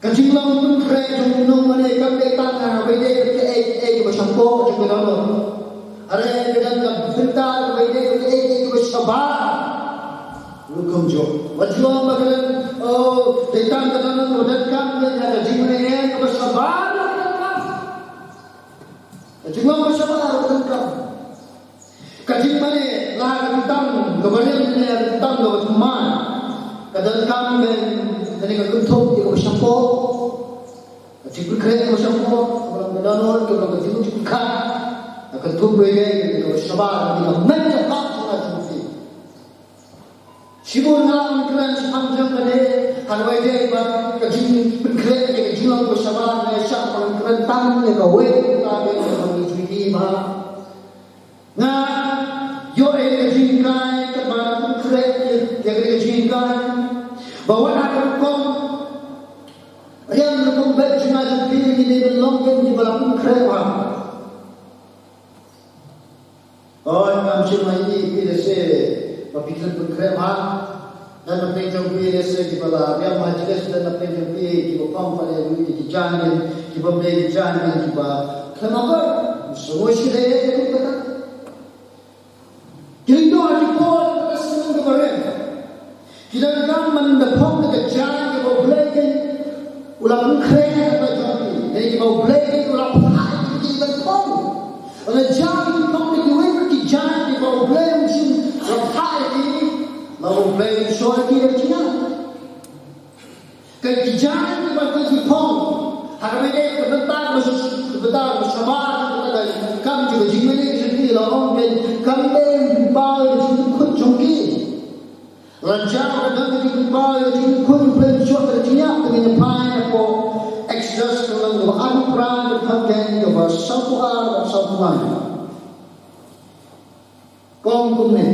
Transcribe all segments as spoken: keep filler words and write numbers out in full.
Ka jinglong pynkhreh jong u nongmane kam dei tang ha kaba ïadei bad kaei kaei kaba shapoh jong ka dohnud. Hynrei ka don ka bynta kaba ïadei bad kaei kaei kaba shabar. Ruh kumjuh. Wat ju ong ba ka don, oh, dei tang ka dohnud kaba donkam, hynrei ka jingmane kaba shabar. Ka jinglong kaba shabar kaba donkam. Ka jingmane la ha ka kyntang kaba rim ne ha ka kyntang kaba thymmai, ka donkam ban kane ka kynthup ïa kaba shapoh. Ka jingpynkhreh kaba shapoh, kaba long ka dohnud, kaba long ka jingpynkhat. Ka kynthup ïa kaba shabar, kaba rim ne ha ka kyntang kaba thymmai. Shibun nga la wan kren shaphang jong kane, ha kaba ïadei bad ka jingpynkhreh ïa ka jinglong kaba shabar, nga ïa shah ban kren tang ïa kawei ka bynta kaba ngi ju ïohi ba nga ïoh ïa ka jinghikai kaba pynkhreh ïa ka jinghikai ba wat ha ka rukom riam rukom beit jong nga jong phi, ngi dei ban long kin kiba la pynkhreh bha. Oi, ngam shym la ïohi ïa phi lehse ba phi khlem pynkhreh bha. Don na pdeng jong phi lehse kiba la riam ha jingles, don na pdeng jong phi kiba phong pat ïa ki jaiñ, kiba ym dei ki jaiñ, kiba khlem akor. Sngewsih leh ïa kata. Ki lyngdoh ha ki por kata sngewbha kaba rim. Ki donkam ban da phong da ka jaiñ kaba U Blei u la pynkhreh ha ka jong ki. Ne kiba U Blei u la phah ïa ki ban phong. Lada jaiñ ki phong da kiwei pat ki jaiñ kiba U Blei um shym la phah ïa ki, la U Blei um shoi ïa ki da ka jingïap. Ka jaiñ kiba ki phong ha kaba ïadei ka bynta kaba sh-, ka bynta kaba shabar, ka bynta ka kam jong ka jingmane ka jong ki, la ong ba kam dei ban paw ïa ka jingkhuid jong ki. Lada ka dang ka jingpaw ïa ka jingkhuid, U Blei u shoi ka jingïap, te ngin ïa phai na ka Exodus ka lynnong kaba arphew phra, ka dkhot kaba sawphew ar bad sawphew lai. Kum kumne.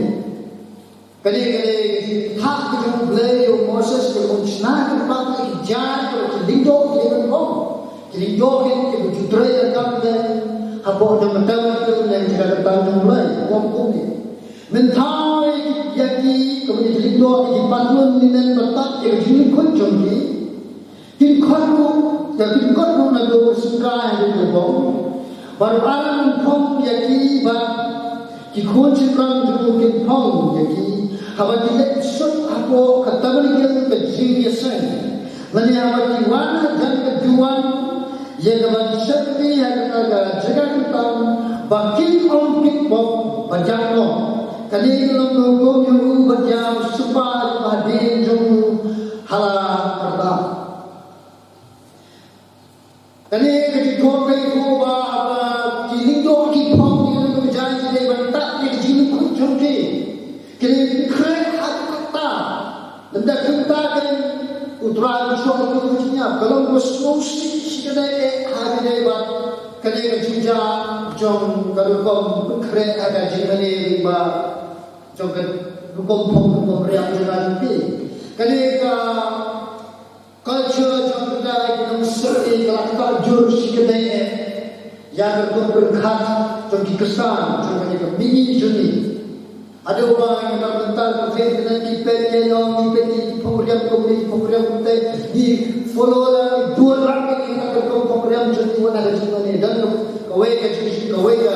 Kane, kane ka jingthah ka jong U Blei ïa u Moses, ka jingshna kyrpad ïa ki jaiñ, ki lyngdoh, ki lyngdoh, ki lyngdoh, ki, kiba ju trei ïa ka kam, hapoh jong ka tabernacle ne jaka kyntang jong U Blei. Kum kumne. Mynta ïa ki, ïa ki, kaba ki lyngdoh, ïa ki patlun linen ba tad ïa ka jingkhuid jong ki. Kin khot ruh, ïa kin khot ruh naduh ka syngkai haduh ka bong. Bad u Aaron un phong ïa ki bad ki khun shynrang jong u kin phong ïa ki. Haba ki leit suk hapoh ka tabernacle ka jingïaseng, lane haba ki wan hajan ka duwan ïa ka ban shakri ha kata ka jaka kyntang, ba kin ym kit bok ba jam noh. Kane ka long ka hukum jong u bad ïa u supha jong u hadien jong u ha la ka rta. Kane ka jingkhot ka ïathuh ba, ba ki lyngdoh ki phong, ki lyngdoh ki jaiñ ki dei ban tad ïa ka jingkhuid jong ki. Ki dei ban khreh ha ka kata. Lymda kumta kein U Trai un shoi ïa ki da ka jingïap. Ka long kaba sngewsih shikatdei eh ha kane ba kane ka jingjia jong ka rukom pynkhreh ha ka jingmane lyngba jong ka rukom phong rukom riam jong nga jong phi. Kane ka culture jong kita ki nongsiewsih ka la kata jur shikatdei eh ïa ka rukom pyrkhat jong ki Khristan jong kane ka mihngi jong ngi. Haduh ba ngi la mynta ka phet, ki phet ki ong, ki phet ki phong riam kumne, ki phong riam kumte, ngi follow la, ngi buh la, ngi kata ka rukom phong riam jong ngi wan ha ka jingmane. Don kawei ka jing, kawei ka,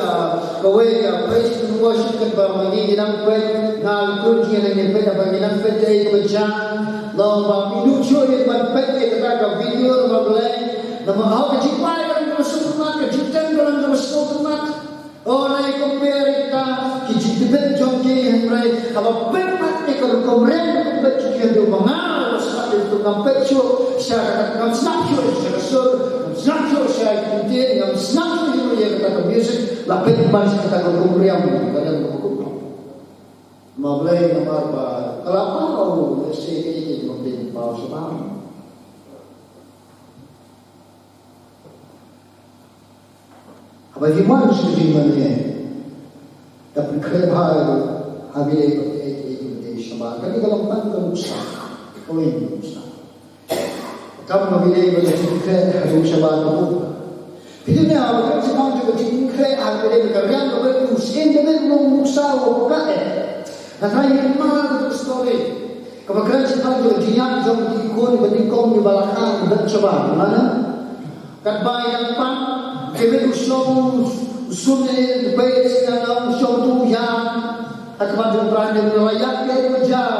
kawei ka praise and worship kaba ma ngi ngi nang peit, nga la kut ngi nang peit, ba ngi nang peit ïa kaba jia. Long ba ngi duh shuh ïa ban peit ïa kata ka video namar balei? Namar ha ka jingpeit ka long kaba sngewtynnat, ka jingtem ka long kaba sngewtynnat. O, nai compare ïa kita ki jingtbit jong ki, hynrei haba peit pat ïa ka rukom riam ka peit jong ki, haduh ba nga la sngap ïa ka, ngam peit shuh sha ka, ngam sngap shuh sha ka sur, ngam sngap shuh sha ki ktien, ngam sngap shuh ïa kata ka music, la peit ban sha kata ka rukom riam ka don ka rukom. Ma balei? Namar ba ka la paw, lehse kaei kaei ba pynpaw shabar. Haba ngi wan sha ka jingmane, da pynkhreh bha ïa u, ha kaba ïadei bad kaei kaei kaba dei shabar. Kane ka long tang ka nuksa, kawei ka nuksa. Kam kaba ïadei bad ka jingkhreh haduh shabar ka mut. Phi tip ne, haba kren shaphang jong ka jingkhreh ha kaba ïadei bad ka riam kaba ïadei, u Syiem David u long u nuksa uba pyrkhat eh. Nga tharai ngin ïa mad ïa ka story kaba kren shaphang jong ka jingïap jong ki khun ba nyngkong, kiba la kha, kiba Shabbat, mana? Katba ïa pat, David u shong, u shong ne, u bei sha u shong tu ïa. Haba u Trai u la ïap ïa u jar.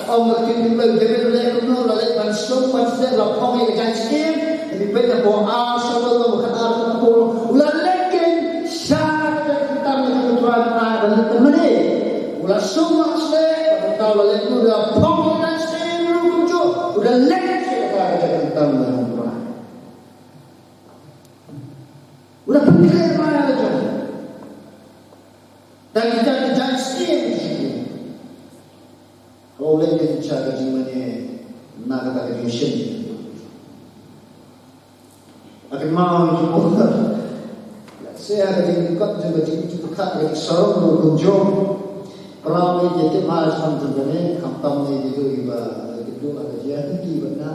Ong ba kin David u leh kumno, u la leh ban shong ban sdang, la phong ïa ka jaiñsting. David u peit na Boas, shong ba ka ar ka por. U la leh kin sha ka kyntang ïa u Trai, ban leh kumne. U la shong ban sdang, u la leh kumno, u la phong ïa ka jaiñsting ruh kumjuh. U la leh kin sha ka kyntang ïa u Trai. U la pynkhreh ïa la jong. Da kita ki jaiñsting ki. Haba u leit sha ka jingmane na kata ka jingshem. Ka kynmaw ki por. Lehse ha ka jingkot jong ka jingkot ka jingsarong ruh kumjuh. Para ki tip ma shan jong kane, khamtam ne ki dei ba ki dei ha ka jingkot ki ba na.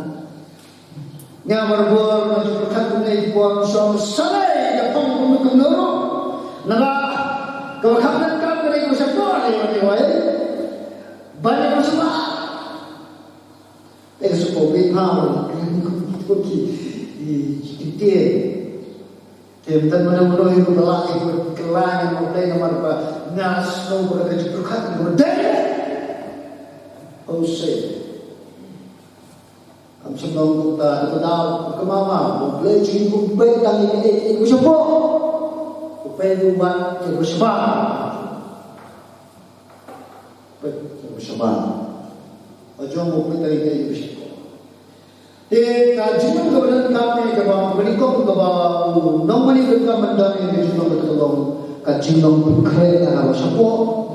Nga marwar nga ju pyrkhat kumne, i pong shong shalei ïa pong kumno kumno ruh. Naba kaba kham donkam ka dei kaba shapoh, ïa, ïa, ïa. Ban ïa kaba shapoh. Te ka shapoh beit ma, ki, ki, ki, ki, ki, ki, te mynta mano mano ïa kaba lah ïa kaba kylla ïa kaba dei namar ba nga sngew ba ka ju pyrkhat kaba dei. Oh, say. Kam shym long kumta, da ka daw ka mama, U Blei jong ngi um peit tang ïa kaei kaei kaba shapoh. U peit ruh ïa kaba shapoh. U peit ïa kaba shapoh. Ba jong u peit tang ïa kaei kaba shapoh. Te ka jinglong kaba donkam ne kaba, kaba nyngkong kaba u nongmane u donkam ban don ne ka jinglong kaba long, ka jinglong pynkhreh ïa kaba shapoh.